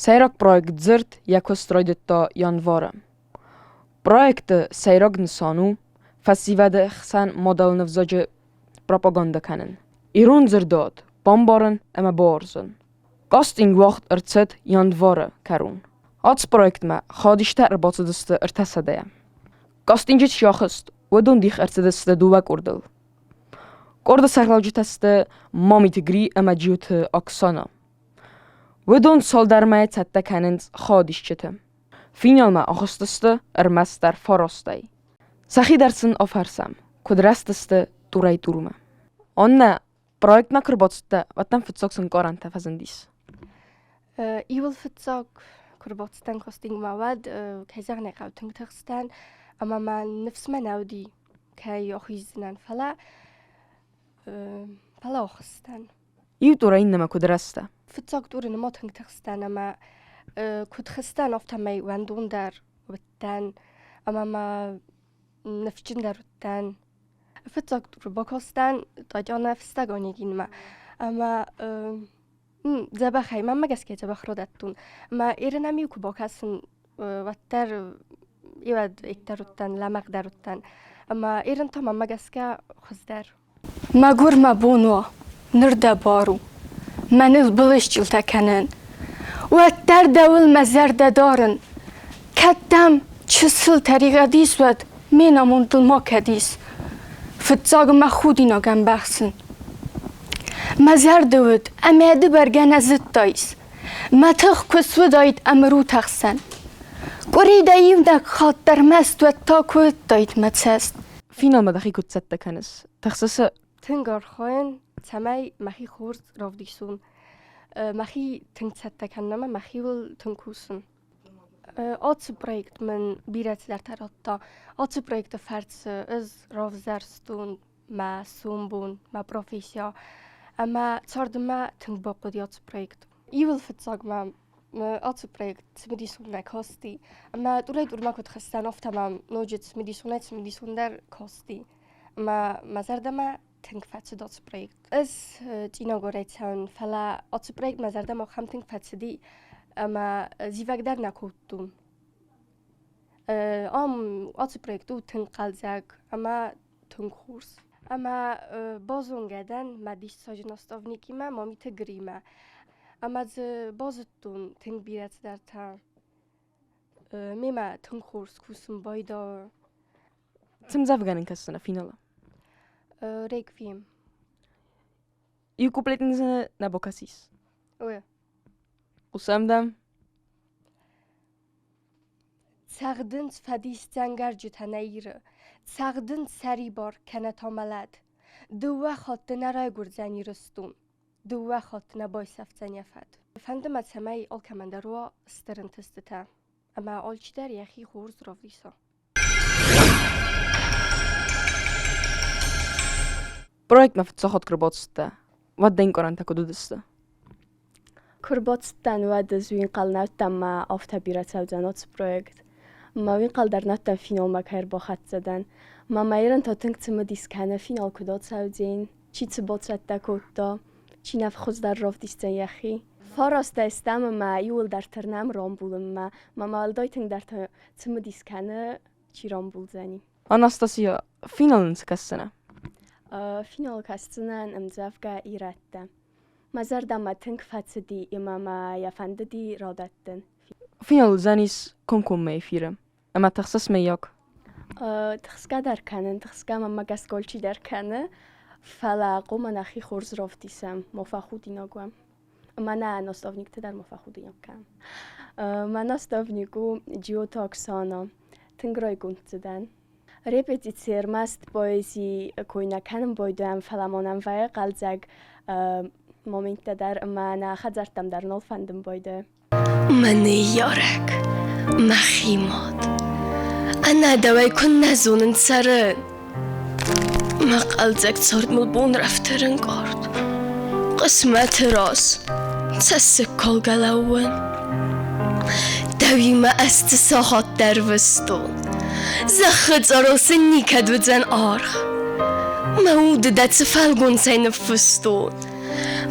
Сӕйраг проект Дзырд йӕ куыст райдыдта январы. Проекты сӕйраг нысан у фӕсивӕды хсӕн мадӕлон ӕвзаджы пропагандӕ кӕнын, ирон дзырдуат бамбарын ӕмӕ бауарзын. Кастинг уагъд ӕрцыд январы кӕрон. Ацы проектмӕ хадистӕ ӕрбацыдысты ӕртӕсӕдӕйӕ. Кастинджы чи ахызт, уыдон дих ӕрцыдысты дыууӕ къордыл. Къорды сӕргълӕуджытӕ сты Мамиты Гри ӕмӕ Джиоты Оксана. Уыдон цалдӕр мӕйы цӕттӕ кӕнынц хадисджыты. Финалмӕ ахызтысты ӕрмӕстдӕр фарастӕй. Сӕхи дӕр сын афӕрсӕм, куыд рӕзтысты турӕй-турмӕ. Аннӕ проектмӕ куы рбацыдтӕ, уӕд дӕм фыццаг цы ӕнкъарӕнтӕ фӕзындис? Иуыл фыццаг куы рбацыдтӕн кастингмӕ, уӕд, кӕй зӕгъын ӕй хъӕуы, тынг тыхстӕн ӕмӕ мӕ ныфс мӕ нӕ уыди, кӕй ахиздзынӕн, фӕлӕ фӕлӕ ахызтӕн. Иу турӕй иннӕмӕ куыд рӕзтӕ? Фыццаг туры нымӕ тынг тыхстӕн ӕмӕ куыд хызтӕн, афтӕмӕй уӕндондӕр уыдтӕн ӕмӕ ма ныфсджындӕр уыдтӕн. Фыццаг туры бакастӕн Татьянӕ фыстӕг Онегинмӕ ӕмӕ дзӕбӕхӕй, мӕнмӕ гӕсгӕ дзӕбӕх родӕттун. Ӕмӕ Иринӕм-иу куы бакӕсын, уӕддӕр иуӕд икдӕр уыдтӕн, лӕмӕгъдӕр уыдтӕн. Ӕмӕ Ирин та мӕнмӕ гӕсгӕ хуыздӕр. Мӕгуыр мӕ бон уа, ныр дӕ бар у, мӕныл былысчъилтӕ кӕнын. Уӕддӕр дӕуыл мӕ зӕрдӕ дарын, кӕд дӕм чысыл тӕригъӕд ис, уӕд ме намондыл ма кӕд ис. Фыццаг мӕ худинаг ӕмбӕхсын. Мӕ зӕрды уыд, ӕмӕ ды бӕргӕ нӕ зыдтаис, мӕ тых куы суыдаид ӕмрутӕхсӕн. Къуыри дӕ иунӕг хатт дӕр маст уӕд та куы уыдтаид мӕ цӕст. Финалмӕ дӕхи куыд цӕттӕ кӕныс? Тыхсыс? Тынг архайын, цӕмӕй мӕхи хорз равдисон. Мӕхи тынг цӕттӕ кӕнын ӕмӕ мӕхиуыл тынг кусын. Ацы проект мын бирӕ цыдӕртӕ радта. Ацы проекты фӕрцы ӕз равзӕрстон мӕ сомбон, мӕ профессия ӕмӕ царды мӕ тынг бахъуыди ацы проект. Иуыл фыццаг мӕм ацы проект цымыдисон нӕ касти. Ӕмӕ турӕй-турмӕ куыд хызтӕн, афтӕ мӕм ноджы цымыдисонӕй-цымыдисондӕр касти. Ӕмӕ мӕ зӕрдӕмӕ тынг фӕцыд ацы проект. Ӕз Цъинагорӕй цӕуын, фӕлӕ ацы проект мӕ зӕрдӕмӕ ахӕм тынг фӕцыди, ӕмӕ зивӕг дӕр нӕ кодтон. Ам ацы проект у тынг хъӕлдзӕг ӕмӕ тынг хорз. Ӕмӕ базонгӕ дӕн мӕ диссаджы наставникимӕ, Мамиты Гримӕ. Ӕмӕ дзы базыдтон тынг бирӕ цыдӕртӕ. Мемӕ тынг хорз кусын байдайы. Цы мдзӕвгӕ нын кӕсдзынӕ финалы? Реквием. Иу куплет нын дзы нӕ бакӕсис? Ой. Хъусӕм дӕм. Цӕгъдынц фӕдис дзӕнгӕрджытӕ нӕ Иры, Цӕгъдынц сӕрибар кӕнӕ та мӕлӕт. Дыууӕ хатты нӕ райгуырдзӕн Ирыстон, Дыууӕ хатты нӕ байсӕфдзӕн йӕ фӕд. Фӕнды мӕ, цӕмӕй алкӕмӕн дӕр уа стыр ӕнтыстытӕ ӕмӕ алчидӕр йӕхи хорз равдиса. Проектмӕ фыццаг хатт куы рбацыдтӕ, уӕд дӕ ӕнкъарӕнтӕ куыд уыдысты? Куы рбацыдтӕн, уӕд ӕз уый ӕнхъӕл нӕ уыдтӕн, мӕ афтӕ бирӕ цӕудзӕн ацы проект. Мӕ уый ӕнхъӕл дӕр нӕ уыдтӕн финалмӕ кӕй ӕрбахӕццӕ дӕн. Мӕ Майрӕн та тынг цымыдис кӕны, финал куыд ацӕудзӕн, чи цы бацӕттӕ кодта, чи нӕ хуыздӕр равдисдзӕн йӕхи. Фарастӕй стӕм ӕмӕ иууылдӕр тырнӕм рамбулынмӕ. Мӕ уӕлдай тынгдӕр та цымыдис кӕны, чи рамбулдзӕни. Анастасия, финал ын цы кӕсдзынӕ? Финал кӕсдзынӕн ӕмдзӕвгӕ Ирӕттӕ. Мӕ зӕрдӕмӕ тынг фӕцыди ӕмӕ мӕ йӕ фӕндыди радӕттын. Финал уыдзӕнис комкоммӕ эфиры. Ӕмӕ тыхсыс мыййаг? Тыхсгӕ дӕр кӕнын, тыхсгӕ мӕмӕ гӕсгӕ алчидӕр кӕны, фӕлӕ хъуамӕ нӕхи хорз равдисӕм, ма фӕхудинаг уӕм. Ӕмӕ нӕ наставникты дӕр ма фӕхудинаг кӕнӕм. Мӕ наставник у Джиоты Оксана. Тынг райгонд дзы дӕн. Репетици ӕрмӕст поэзи кой нӕ кӕнын байдайӕм, фӕлӕ ма нӕм вӕййы хъӕлдзӕг моменттӕ дӕр ӕмӕ нӕ хӕдзӕрттӕм дӕр нал фӕндын байдайы. Мӕ ныййарӕг, мӕхи мад, ӕнӕ дӕуӕй куыннӕ зонын цӕрын. Мӕ хъӕлдзӕг цард мыл бонрӕфты рынкъард. Хъысмӕты раз цӕссыгкалгӕ лӕууын. Дӕуимӕ ӕз цы сахат дӕр выстон, Зӕххы цъарыл сын никӕд уыдзӕн аргъ. Мӕ уды дӕ цы фӕлгонцӕй ныффыстон,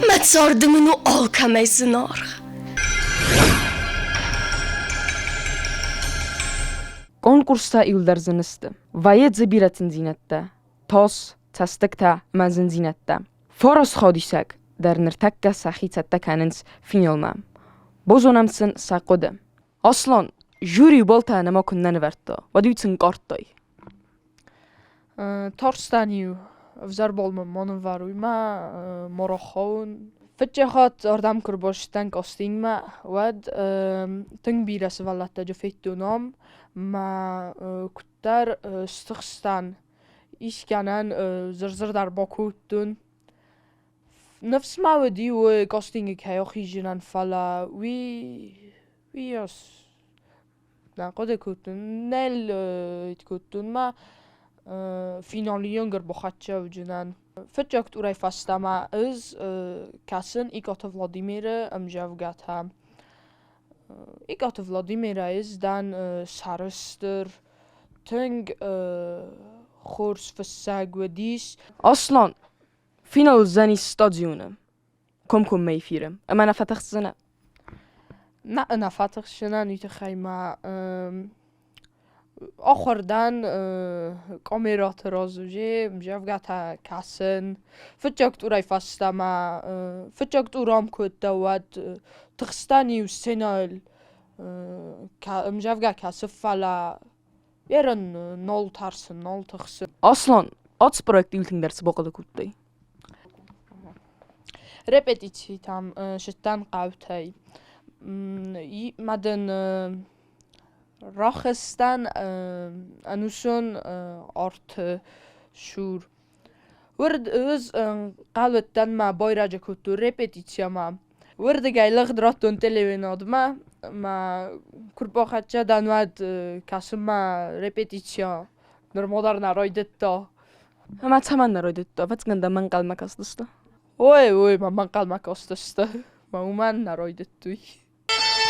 Мӕ царды мын у алкӕмӕй зынаргъ. Конкурстӕ иуылдӕр зын сты. Вӕййы дзы бирӕ циндзинӕдтӕ, тос, цӕстыгтӕ ӕмӕ зындзинӕдтӕ. Форосходисӕг дӕр ныртӕккӕ сӕхи цӕттӕ кӕнынц финалмӕ. Базонӕм сын сӕ хъуыды. Аслан, жюри баллтӕ нӕма куыннӕ нывӕрдта, уӕд-иу цы нкъардтай? Тарстӕн-иу, ӕвзӕр бал мын ма нывӕруй мӕ Марахауын. Фыццаг хатт ардӕм куы ӕрбацыдтӕн кастингмӕ, уӕд тынг бирӕ сывӕллӕттӕджы федтон ам мӕ куыддӕр стыхстӕн, искӕнӕн зыр-зыр дӕр бакодтон. Ныфс ма уыди уый кастингы кӕй ахизынӕн, фӕлӕ уый уыйас нӕ хъуыды кодтон, нал кодтон ма финалы онг ӕрбахӕццӕ уыдзынӕн. Фыццаг турӕй фӕстӕмӕ ӕз кӕсын Икъаты Владимиры ӕмдзӕвгӕтӕ. Икъаты Владимирӕй ӕз дӕн сӕрыстыр, тынг хорз фыссӕг уыдис. Аслан, финал уыдзӕнис стадионы, комкоммӕ эфиры, ӕмӕ нӕ фӕтыхсдзынӕ? Нӕ, нӕ фӕтыхсдзынӕн, уый тыххӕй ма ахуыр дӕн камерӕты раз уже ӕмдзӕвгӕтӕ кӕсын. Фыццаг турӕй фӕстӕмӕ, фыццаг тур ам кодта, уӕд тыхстӕн-иу сценӕйыл ӕмдзӕвгӕ кӕсы, фӕлӕ ерын нал тӕрсын, нал тыхсын. Аслан, ацы проект иу тынгдӕр цы бахъуыды кодтай? Репетицитӕм сыдтӕн хъӕутӕй. Ма дын рахызтӕн ӕнусон арты цур. Ӕз ӕнхъӕл уыдтӕн мӕ байрӕджы кодтон репетицимӕ. Уырдыгӕй лыгъд радтон телеуынадмӕ мӕ куы рбахӕццӕ дӕн, уӕд кӕсынмӕ репетици нырма дӕр нӕ райдыдта. Ӕмӕ цӕмӕн нӕ райдыдта? Ӕвӕццӕгӕн дӕм ӕнхъӕлмӕ кастысты. Ой, ой, мӕм ӕнхъӕлмӕ кастысты. Мӕ уымӕн нӕ райдыдтой.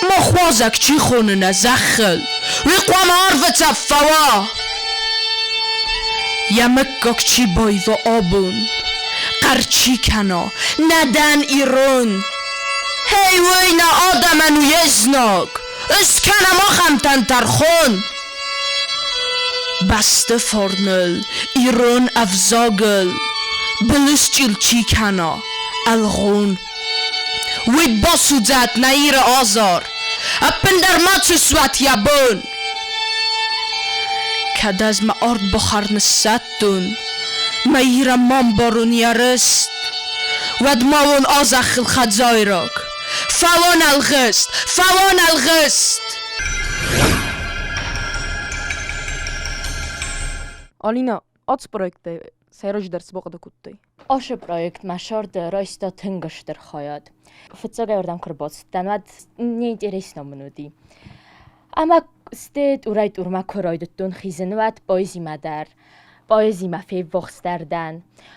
Мах уазӕг чи хоны нӕ зӕххыл, уый хъуамӕ арвы цӕф фӕуа. Йӕ мыггаг чи баива абон, хъӕр чи кӕна, нӕ дӕн ирон. Гьей, уый нӕ адӕмӕн у йе знаг, ыскӕнӕм ахӕмтӕн тӕрхон. Бӕсты фарныл, ирон ӕвзагыл былысчъил чи кӕна, ӕлгъон. Уый басудзӕд нӕ Иры азар, ӕппындӕр мацы суӕд йӕ бон. Кӕд ӕз мӕ ард бахӕр ныссӕттон, мӕ Ирӕн ма мбарон йӕ рыст, уӕд ма уон а зӕххыл хӕдзайраг, фӕуон ӕлгъыст, фӕуон ӕлгъыст! Алина, ацы проекттӕй сӕйраджыдӕр цы бахъуыды кодтай? Ацы проект мӕ сӕрды райста тынг стыр хайад. Фыццагӕй уырдӕм куы ӕрбацыдтӕн, уӕд неинтересно мын уыди. Ӕмӕ стӕй тъурӕй-тъурмӕ куы райдыдтон хизын, уӕд поэзимӕ дӕр поэзимӕ феввахсдӕр дӕн.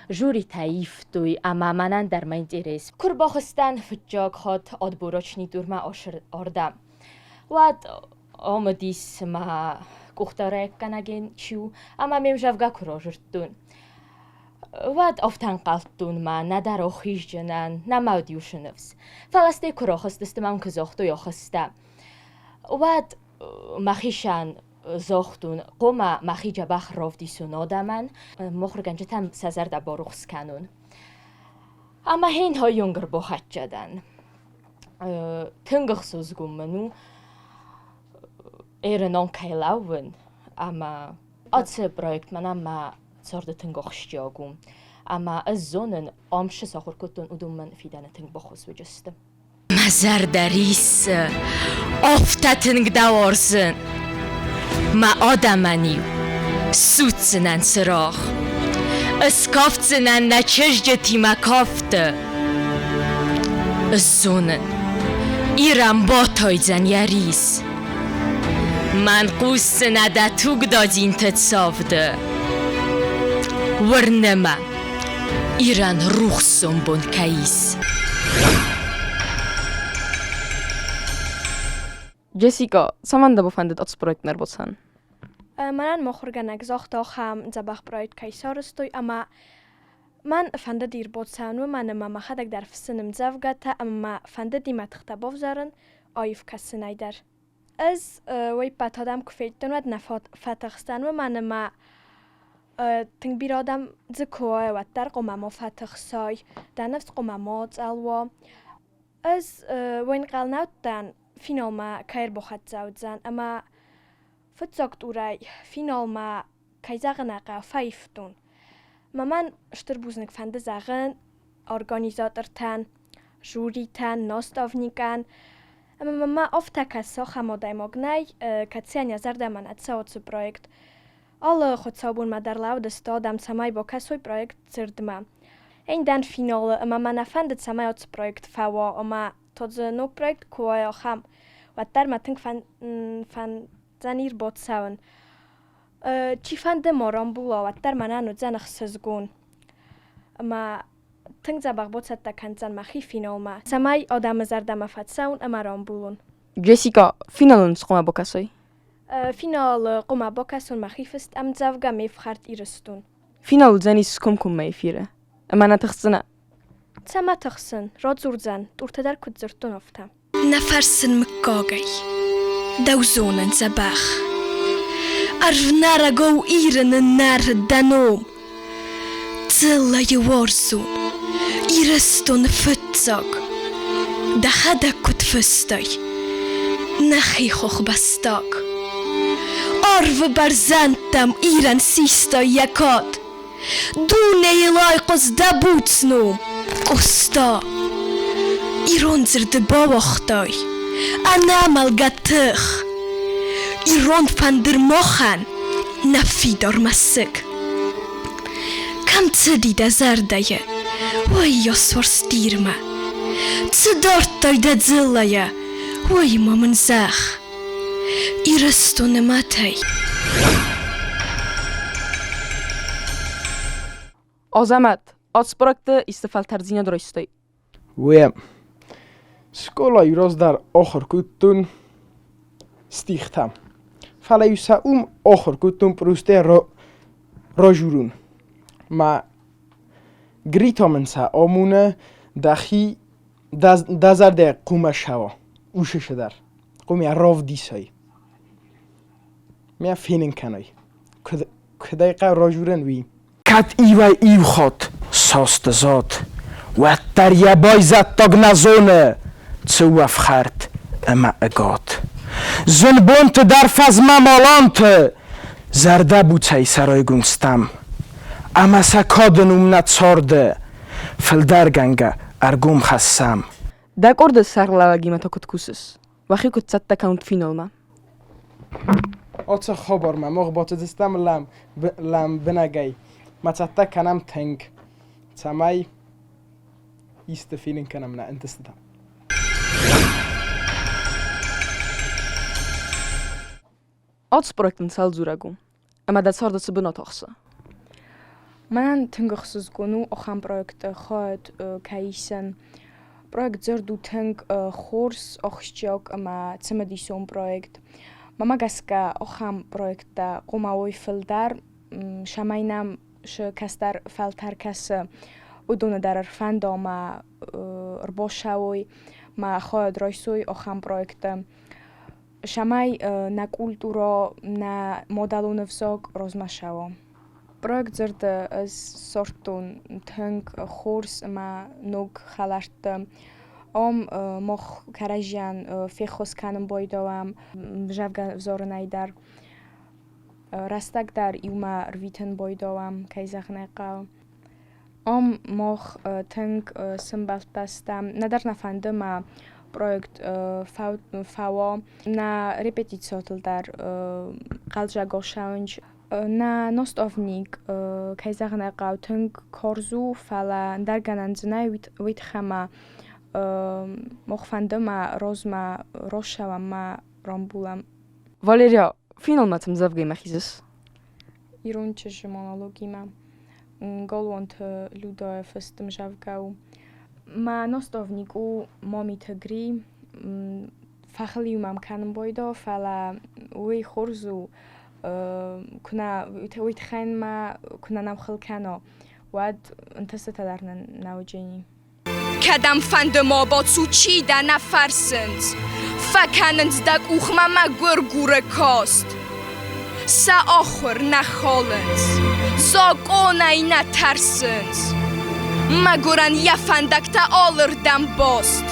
Жюритӕ ивтой ӕмӕ мӕнӕн дӕр мӕ интерес. Куы рбахызтӕн фыццаг хатт отборочный турмӕ ардӕм, уӕд омыдис мӕ къухдарӕггӕнӕген чи у, ӕмӕ ме мзӕвгӕ куы разырдтон, уӕд афтӕ ӕнхъӕлдтон мӕ нӕдӕр охизджынӕн, нӕ мӕ уыд иу ныфс. Фӕлӕ стӕй куы рахызтысты мӕм куы загътой охызтӕ, уӕд мӕхицӕн загътон, хъуамӕ мӕхи дзӕбӕх равдисон адӕмӕн, мыхуыргӕнджытӕн сӕ зӕрдӕ барухс кӕнон. Ӕмӕ хин хойонг ӕрбахӕццӕ дӕн. Тынг ӕхсызгон мын у, Эренон кӕй лӕууын, ӕмӕ ацы проект мӕнӕн мӕ царды тынг ахсджиаг у. Ӕмӕ ӕз зонын, ам цы сахуыр кодтон, уыдон мын фидӕны тынг баххуыс уыдзысты. Мӕ зӕрдӕ риссы, афтӕ тынг дӕ уарзын. Мӕ адӕмӕн-иу судздзынӕн цырагъ. Ыскафдзынӕн нӕ чызджытимӕ кафты. Ысзонын, Ирӕн батайдзӕн йӕ рис. Мӕн хъусдзынӕ дӕ тугдадзинты цавды. Уырны мӕ, Ирӕн рухс сомбон кӕй ис. Джессика, цӕмӕн дӕ бафӕндыд ацы проектмӕ ӕрбацӕуын? Мӕнӕн мыхуыргӕнӕг загъта ахӕм дзӕбӕх проект кӕй сарӕзтой ӕмӕ мӕн фӕндыди ӕрбацӕуын, уымӕн ӕмӕ мӕхӕдӕг дӕр фыссын ӕмдзӕвгӕтӕ ӕмӕ мӕ фӕндыди мӕ тыхтӕ бавзарын аив кӕсынӕй дӕр. Ӕз уый ӕппӕт адӕм куы федтон, уӕд нӕ фӕтыхстӕн, уымӕн ӕмӕ тынг бирӕ адӕм дзы куы уа, уӕддӕр хъуамӕ ма фӕтыхсай, дӕ ныфс хъуамӕ ма ацъӕл уа. Ӕз уый ӕнхъӕл нӕ уыдтӕн, финалмӕ кӕй ӕрбахӕццӕ уыдзӕн ӕмӕ фыццаг турӕй финалмӕ, кӕй зӕгъын ӕй хъӕуы, фӕивтон. Мӕ мӕн стыр бузныг фӕнды зӕгъын организатортӕн, жюритӕн, наставникӕн. Ӕмӕ мӕмӕ афтӕ кӕсы, ахӕм адӕймаг нӕй, кӕцыйӕн йӕ зӕрдӕмӕ нӕ цӕуы ацы проект. Алы хуыцаубонмӕ дӕр лӕудысты адӕм, цӕмӕй бакӕсой проект дзырдмӕ. Ӕндӕн финалы ӕмӕ мӕ нӕ фӕндыд, цӕмӕй ацы проект фӕуа ӕмӕ та дзы ног проект куы уа ахӕм, уӕддӕр мӕ тынг фӕнддзӕни ӕрбацӕуын. Чифӕнды ма рамбула, уӕддӕр мӕнӕн уыдзӕн ӕхсызгон. Ӕмӕ тынг дзӕбӕх бацӕттӕ кӕндзӕн мӕхи финалмӕ, цӕмӕй адӕмы зӕрдӕмӕ фӕцӕуон ӕмӕ рамбулон. Джессика, финалон цы хъуамӕ бакӕсай? Финалы хъуамӕ бакӕсон мӕхи фыст ӕмдзӕвгӕ Ме фхӕрд Ирыстон. Финал уыдзӕнис комкоммӕ эфиры. Ӕмӕ нӕ тыхсдзынӕ? Цӕмӕ тыхсын? Радзурдзӕн, тъуртӕ дӕр куыд дзырдтон, афтӕ. Нӕ фӕрсын мыггагӕй, дӕу зонын дзӕбӕх. Ӕрвнӕрӕгау Иры ныннӕрыд дӕ ном. Дзыллӕйы уарзон, Ирыстоны фыццаг. Дӕхӕдӕг куыд фыстай, нӕхи хохбӕстаг. Арвы бӕрзӕндтӕм Ирӕн систай йӕ кад. Дунейыл айхъуыст дӕ буц ном, Къоста. Ирон дзырды бауагътай ӕнӕмӕлгӕ тых. Ирон фӕндыр махӕн нӕ фидар мӕсыг. Кӕм цыди дӕ зӕрдӕйы, уыйас уарзт Ирмӕ. Цы дардтай дӕ дзыллӕйӕ, уый ма мын зӕгъ. Ирыстоны мӕтӕй. Азӕмӕт, ацы проекты исты фӕлтӕрддзинад райстай? Уе скъолайы раздӕр ахуыр кодтон стихтӕ, фӕлӕ-иу сӕ уым ахуыр кодтон пърустӕ ражурын. Мӕ Грита мын сӕ амоны дӕхи дӕ зӕрдӕ хъуамӕ сӕуа, усысы дӕр, хъуамӕ равдисай, мӕ фенын кӕнай, куыд ӕй хъӕуы ражурын, уый. Кӕд иуӕй-иу хатт састы зад, уӕддӕр йӕ байзӕддаг нӕ зоны, цы у ӕфхӕрд ӕмӕ ӕгад. Зын бонты дӕр фӕзмӕм аланты, зӕрдӕбуцӕй сӕ райгонд стӕм. Ӕмӕ сӕ кады ном нӕ царды фылдӕргӕнгӕ ӕргом хӕссӕм. Дӕ къорды сӕргълӕууӕгимӕ та куыд кусыс? Уӕхи куыд цӕттӕ кӕнут финалмӕ? Ацы хабармӕ мах бацыдыстӕм лӕмбынӕгӕй. Ма цӕттӕ кӕнӕм тынг, цӕмӕй исты фенын кӕнӕм нӕ ӕнтыстытӕ. Ацы проектӕн цал дзурӕг у? Ӕмӕ дӕ царды цы бынат ахсы? Мӕнӕн тынг ӕхсызгон у ахӕм проекты хайад кӕй исын. Проект дзырд у тынг хорз, ахсджиаг ӕмӕ цымыдисон проект. Мӕнмӕ гӕсгӕ, ахӕм проекттӕ хъуамӕ уой фылдӕр, цӕмӕй нӕм цы кӕстӕр фӕлтӕр кӕсы, уыдоны дӕр ӕрфӕнда ӕмӕ ӕрбацӕуой ӕмӕ хайад райсой ахӕм проекты. Цӕмӕй нӕ культурӕ, нӕ мадӕлон ӕвзаг размӕ цӕуа. Проект дзырды ӕз ссардтон тынг хорз ӕмӕ ног хӕлӕрттӕ. Ам мах кӕрӕдзийӕн феххуыс кӕнын байдайӕм зӕгъгӕ ӕвзарынӕй дӕр. Рӕстӕг дӕр иумӕ рвитын байдайӕм, кӕй зӕгъын ӕй хъӕуы. Ам мах тынг сӕмбӕлдтӕ стӕм. Нӕдӕр нӕ фӕнды мӕ проект фӕуа. Нӕ репетициятыл дӕр хъӕлдзӕг ацӕуынц. Нӕ наставник, кӕй зӕгъын ӕй хъӕуы, тынг карз у, фӕлӕ ӕндӕр гӕнӕн дзы нӕй, уый тыххӕй ма мах фӕнды мӕ размӕ рацӕуӕм ӕмӕ рамбулӕм. Валерия, финалмӕ цы ӕмдзӕвгӕимӕ хизыс? Ирон чызджы монологимӕ Галуанты Людӕйы фыст ӕмдзӕвгӕ у. Мӕ наставник у Мамиты Гри. Фӕхыл-иу мӕм кӕнын байдыдта, фӕлӕ уый хорз у, куы нӕ уый тыххӕй мӕ куы нӕ нӕм хыл кӕна, уӕд ӕнтыстытӕ дӕр нӕ уыдзӕни. Кӕдӕмфӕнды ма бацу, чи дӕ нӕ фӕрсынц. Фӕкӕнынц дӕ къухмӕ мӕгуыргуры каст. Сӕ ахуыр нӕ халынц, закъонӕй нӕ тӕрсынц. Мӕгуырӕн йӕ фӕндӕгтӕ алырдӕм баст.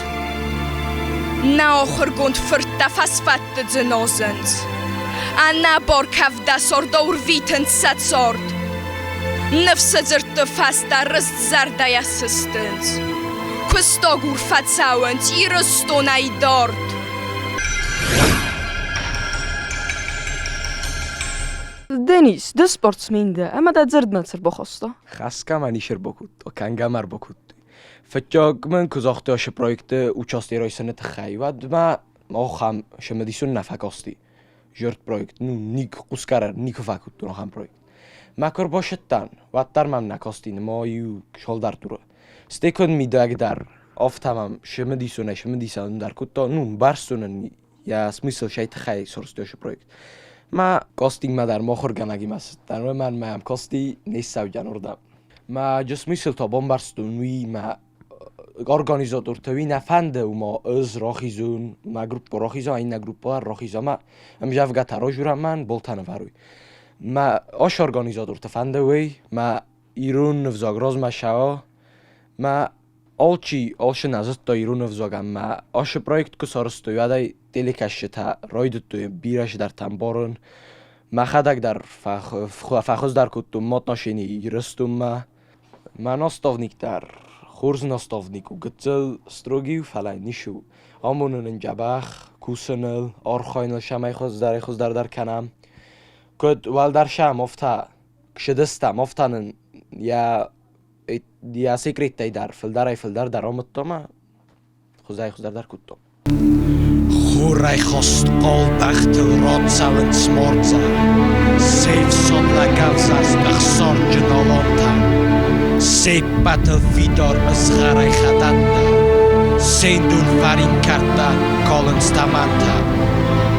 Нӕ ахуыргонд фырттӕ фӕсфӕдты дзыназынц. Ӕнӕбар кӕвдӕсардау рвитынц сӕ цард. Ныфсы дзырдты фӕстӕ рыст зӕрдӕйӕ сыстынц. Куыстагур фӕцӕуынц Ирыстонӕй дард. Денис, ды спортсмен дӕ ӕмӕ дӕ дзырдмӕ цы рбахаста? Хӕсгӕ мӕ не рбакодта, кӕнгӕ мӕ ӕрбакодтой. Фыццаг мын куы загътой ацы проекты участие райсыны тыххӕй, уӕд мӕ ахӕм цымыдисон нӕ фӕкасти. Зӕрд проект, ну, никуы хъусгӕ никуы фӕкодтон ахӕм проект. Мӕ куы ӕрбасыдтӕн, уӕддӕр мӕм нӕ касти, нымайы салдар дура. Стӕй куыд мидӕг дӕр, афтӕ мӕм цымыдисонӕй цымыдисондӕр кодта, ну, бӕрцон ын йӕ смысл сӕй тыххӕй сарӕзтой проект. Мӕ кастингмӕ дӕр мӕ ахуыргӕнӕгимӕ цыдтӕн, уымӕн мӕм касти не ссӕуджан уырдӕм. Мӕ смысл та бамбӕрстон, уый мӕ организатортӕ уый нӕ фӕнды, уымӕ ӕз рахизон, мӕ группа рахиза, иннӕ группа рахиза мӕ ӕмзӕвгӕтӕ разурӕм мӕн болтӕ нывӕруй. Мӕ ас организатортӕ фӕнды уый, мӕ ирон ӕвзаг размӕ сӕуа, мӕ алчи алцы нӕ зыдта ирон ӕвзаг ӕмӕ ацы проект куы сарӕзтой, уӕдӕй телекӕсджытӕ райдыдтой бирӕ цыдӕртӕ ӕмбарын. Мӕхӕдӕг дӕр фӕхуыздӕр кодтон мӕ отношени Ирыстонмӕ. Мӕ наставник дӕр хорз наставник у, гыццыл строгий у, фӕлӕ ницы у. Амонын ын дзӕбӕх, кусыныл, архайыныл цӕмӕй хуыздӕрӕй-хуыздӕрдӕр кӕнӕм. Куыд уӕлдӕр сӕм, афтӕ ксыдыстӕм, афтӕ нын йӕ секреттӕй дӕр фылдӕрӕй-фылдӕр дӕр амыдта ӕмӕ хуыздӕрӕй-хуыздӕр дӕр кодтам. Хурӕй хост хъал бӕхтыл рацӕуынц мордзӕ, Се фсон лӕгӕвзӕрст ӕхсарджын алантӕ, Се ппӕтыл фидар ызгъӕрӕй хӕдӕттӕ, Се ндон фарин кӕрдтӕ калынц тӕмӕнтӕ,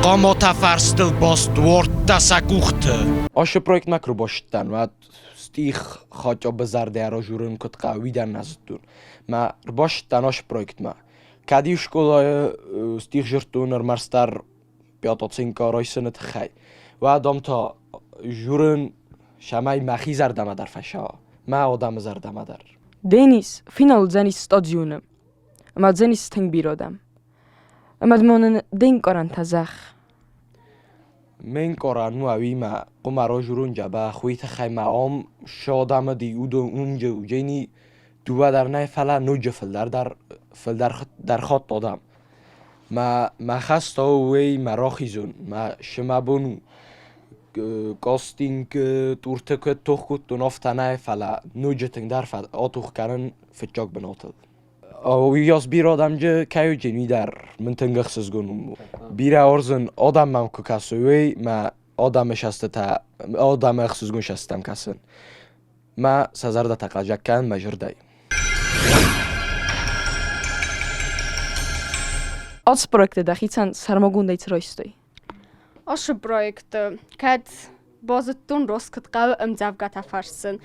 Хъаматӕ фӕрстыл баст уордтӕ сӕ къухты. Ацы проектмӕ куы рбацыдтӕн, уӕд стих хачъобы зӕрдӕ аразурын куыд хъӕуы, уый дӕр нӕ зыдтон. Мӕ рбацыдтӕн ацы проектмӕ. Кӕд-иу скъолайы стих дзырдтон ӕрмӕстдӕр пятоцинка райсыны тыххӕй, уӕд ам та журын, цӕмӕй мӕхи зӕрдӕмӕ дӕр фӕцӕуа, мӕ адӕмы зӕрдӕмӕ дӕр. Денис финал уыдзӕнис стадионы ӕмӕ уыдзӕнис тынг бирӕ адӕм. Ӕмӕ ма нын де нкъарӕнтӕ зӕгъ. Ме нкъарӕн у ӕви мӕ хъуымӕ разурон дзӕбӕх, уый тыххӕй мӕ ам цы адӕм уыди, уыдон уынджы уыдзӕни дыууӕ дӕр нӕ, фӕлӕ ноджы фылдӕр дӕр фылдӕр дӕр хатт адӕм. Мӕ мӕ хӕс та у уый мӕ рахизон, мӕ цы мӕ бон у кастинг турты куыд тох кодтон, афтӕ нӕ, фӕлӕ ноджы тынгдӕр атох кӕнын фыццаг бынатыл. Уыйас бирӕ адӕмджы кӕй уыди, уый дӕр мын тынг ӕхсызгон у. Бирӕ уарзын адӕм мӕм куы кӕсой, уый мӕ адӕмы сӕстытӕ, адӕмы ӕхсызгон сӕстытӕм кӕсын. Мӕ сӕ зӕрдӕтӕ хъазаг кӕнын мӕ зӕрдӕйы. Ацы проекты дӕхицӕн сӕрмагондӕй цы райстай? Ацы проекты кӕд базыдтон рост куыд хъӕуы ӕмдзӕвгӕтӕ фӕрсын.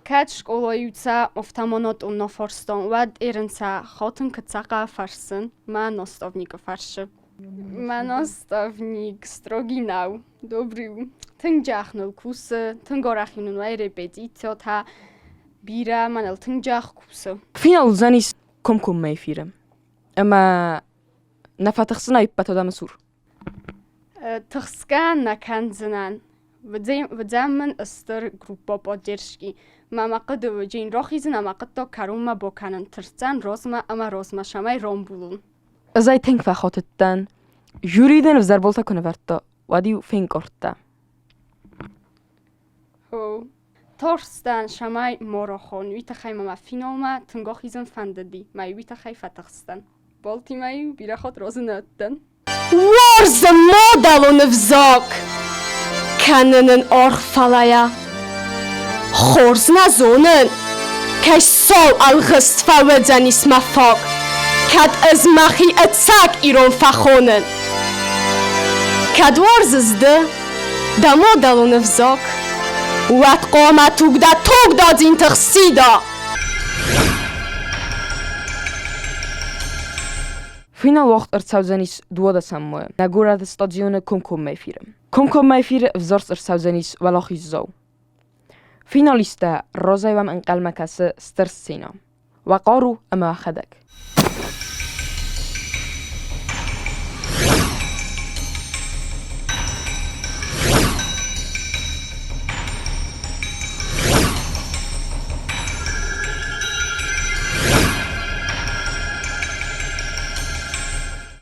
Кӕд скъолайы сӕ автомонотон нӕ фарстон, уӕд ерын сӕ хатын куыд сӕ хъӕуы фӕрсын, мӕ наставникы фӕрсы. Мӕ наставник строгий нӕу, добрый у. Тынг джах ныл кусы, тынг арӕх нын уайы репетициотӕ, бирӕ мӕныл тынг джах кусы. Финал уыдзӕнис комкоммӕ эфиры. Ӕмӕ нӕ фӕтыхсдзынӕ ӕппӕт адӕмы цур. Тыхсгӕ нӕ кӕндзынӕн. Уыдзӕн мын стыр группа поддержки. Мӕ мӕ хъуыды у, джин рахизын ӕмӕ хъуыддаг кӕронмӕ бакӕнын, тырсдзӕн розмӕ ӕмӕ розмӕ цӕмӕй рамбулон. Ӕз ӕй тынг фӕхатыдтӕн. Жюри дын ӕвзӕр болтӕ куы нывӕрдта, уӕд-иу фенкъардта. Хо. Тарстӕн, цӕмӕй ма рахон, уый тыххӕй мӕ мӕ финалмӕ тынг ахизын фӕндыди, мӕ уый тыххӕй фӕтыхстӕн. Балтимӕ-иу бирӕ хатт разы нӕ уыдтӕн. Уарзы мадӕлон ӕвзаг, кӕнын ын аргъ фӕлӕйӕ. Хорз нӕ зонын, кӕй сау ӕлгъыст фӕуыдзӕнис мӕ фаг, кӕд ӕз мӕхи ӕцӕг ирон фӕхонын. Кӕд уарзыс ды дӕ мадӕлон ӕвзаг, уӕд хъуамӕ туг дӕ тугдадзинты хсида. Финал уагъд ӕрцӕудзӕнис 12-ӕм мӕйы нӕ горӕты стадионы комкоммӕ эфиры. Комкоммӕ эфиры ӕвзӕрст ӕрцӕудзӕнис уӕлахиздзау. Финалисттӕ разӕй уӕм ӕнхъӕлмӕ кӕсы стыр сценӕ. Уӕ хъару ӕмӕ уӕхӕдӕг.